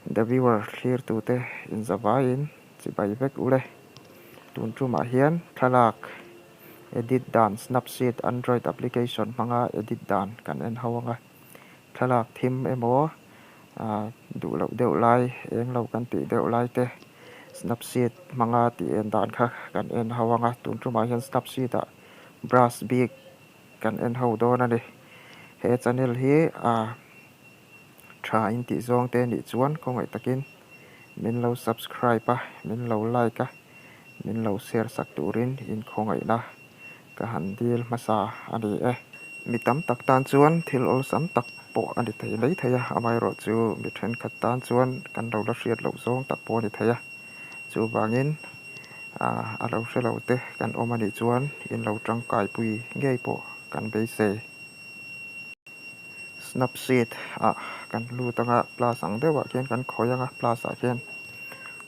The viewer thlirtute inzavaiin chibai vek ule. Tun tumah hian thlalak edit dan Snapseed Android application hmanga edit dan kan en ho anga. Thlalak thim emaw duh loh deuh lai eng lo kan tih deuh lai te Snapseed hmanga tih en dan kha kan en ho anga. Tun tumah hian Snapseed ah brush bik kan en ho dawn a ni. He channel hi Tha in tih zawng te nih chuan khawngaih takin min lo subscribe a, min lo like a, min lo share sak turin in khawngaihna ka han dil hmasa a ni e. Mi tam tak tan chuan thil awlsam tak pawh a ni thei mai thei a, amaherawh chu mi thenkhat tan chuan kan lo la hriat loh zawng tak pawh a ni thei a, chuvangin a lo hre lo te kan awm a nih chuan in lo tangkaipui ngei pawh kan beisei. Snapseed ah kan lut anga plus ang deuh ah khian kan khawi anga plus ah khian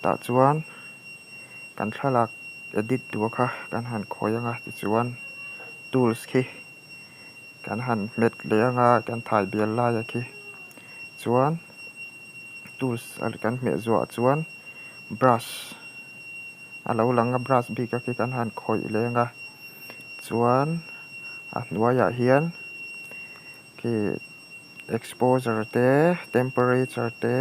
tah chuan kan thlalak edit duh kha kan han khawi anga tichuan tools khi kan han hmet leh anga kan thai bial lai a khi chuan tools kan hmeh zuah chuan brush a lo lang a brush bik a khi kan han khawih leh anga chuan a hnuaiah hian khi exposure te temperature te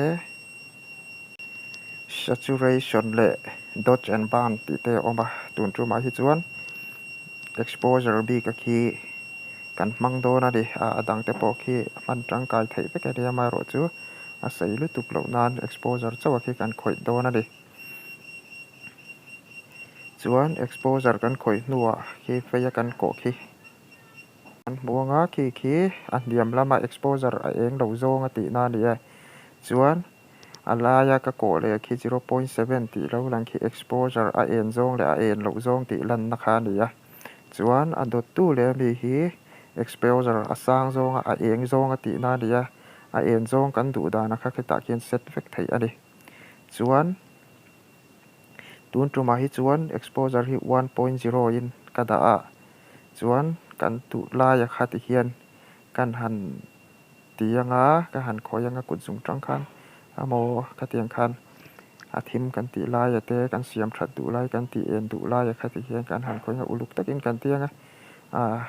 saturation leh dodge and burn tih te a awm a tun tumah hi chuan exposure bik a khi kan hmang dawn a ni a dang te pawh khi hman tangkai theih vek a nia amaherawhchu a sei lutuk loh nan exposure chauh a khi kan khawih dawn a ni. Chuan exposure kan khawih hnuah khi feia kan kawh khi kan hmu anga khi khi a hniam lama exposure a eng lo zawng a tihna a ni e. Chuan a laia ka kawh leh khi 0.7 tih lo lang khi exposure a en zawng leh a en loh zawng tih lanna kha a ni a. Chuan a dawttu leh ami hi exposure a sang zawnga a eng zawng a tihna a ni a, a en zawng kan duh dana kha khitah khian set vek theih a ni. Chuan tun tumah hi chuan exposure hi 1.0 in ka dah a, chuan kan duh laia kha ti hian kan han ti anga ka han khawi anga kut zung tang khan amaw khatiang khan a thim kan tih laia te kan siam that duh lai kan tih en duh laia kha ti hian kan han khawi anga uluk takin kan ti anga ah.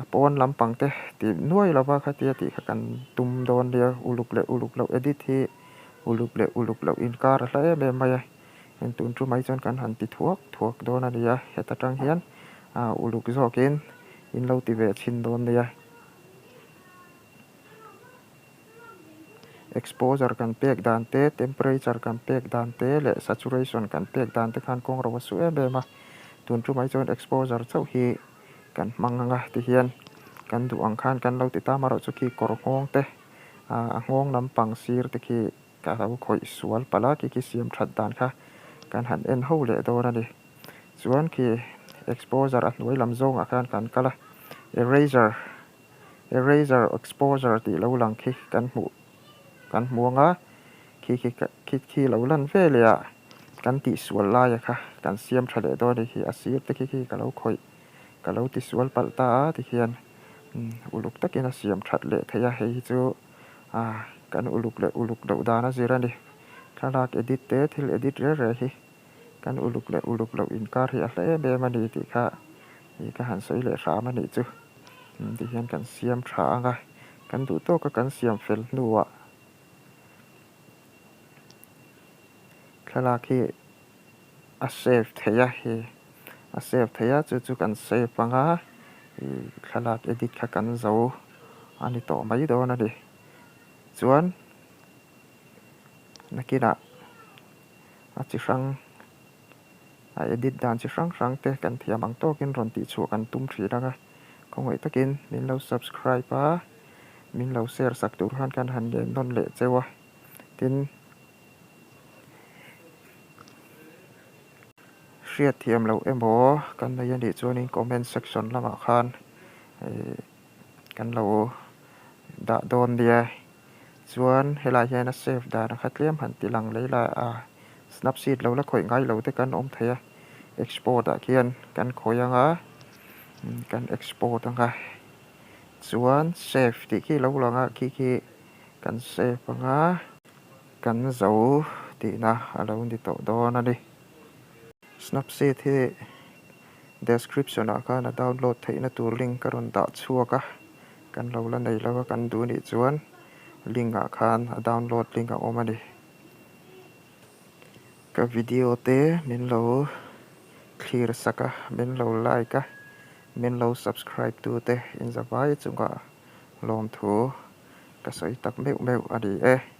A pawn lampang te tih nuai lova khatia tih kha kan tum dawn nia uluk leh uluk loh edit hi uluk leh uluk loh inkar a hla em em mai a heng tun chu mai chuan kan han ti thuak thuak dawn a ni a heta tang hian ah uluk zawkin in lo ti ve chhin dawn nia. Exposure kan pek dan te temperature kan pek dan te leh saturation kan pek dan te khan kawng ro a su em em a tun chu mai chuan exposure chauh hi. Kan hmang anga tihian kan duh ang khan kan lo ti ta marawh chu khi kawr nghawng te a nghawng lampang sir te khi ka lo khawih sual palh a khi khi siam that dan kha kan han en ho leh dawn a ni. Chuan khi exposure a hnuai lam zawngah khan kan kal a eraser eraser exposure tih lo lang khi kan hmuh kan hmu anga khi khi khi khi lo lan ve leh ah kan tihsual laia kha kan siam tha leh dawn a ni khi a sir te khi khi ka lo khawih ka lo tisual palh ta a tikhian uluk takin a siam that leh theih a hei hi chu ah kan uluk leh uluk loh dan a zir a ni thlalak edit te thil edit reh reh hi kan uluk leh uluk loh inkar hi a hla em em a ni tih kha ih ka han sawi leh hram a nih chu tihian kan siam tha ang a kan duh tawka kan siam fel hnuah thlalak hi a save theih a hi a save theih a chu chu kan save ang a ih thlalak edit kha kan zo a ni tawh mai dawn a ni chuan nakinah a chi hrang a edit dan chi hrang hrang te kan thiam ang tawkin rawn tih chhuah kan tum thin ang a khawngaih takin min lo subscribe a min lo share sak tur khan kan han len nawn leh cheu a tin hriat thiam loh emaw kan nei a nih chuanin comment section lamah khan ih kan lo dah dawn nia chuan helai hian a save dan a kha tlem han ti lang leh ila a snapseed lo la khawih ngai lo te kan awm thei a export ah khian kan khawih anga kan export anga chuan save tih khi lo lang a khi khi kan save anga. Kan zo tihna a lo ni tawh dawn a ni. Snapseed hi description ah khan a download theihna tur link ka rawn dah chhuak a, kan lo la nei lo a kan duh nih chuan link ah khan a download link a awm a ni. Ka video te min lo thlir sak a, min lo like a, min lo subscribe tu te inzavai chungah lawmthu ka sawi tak meuh meuh a ni e.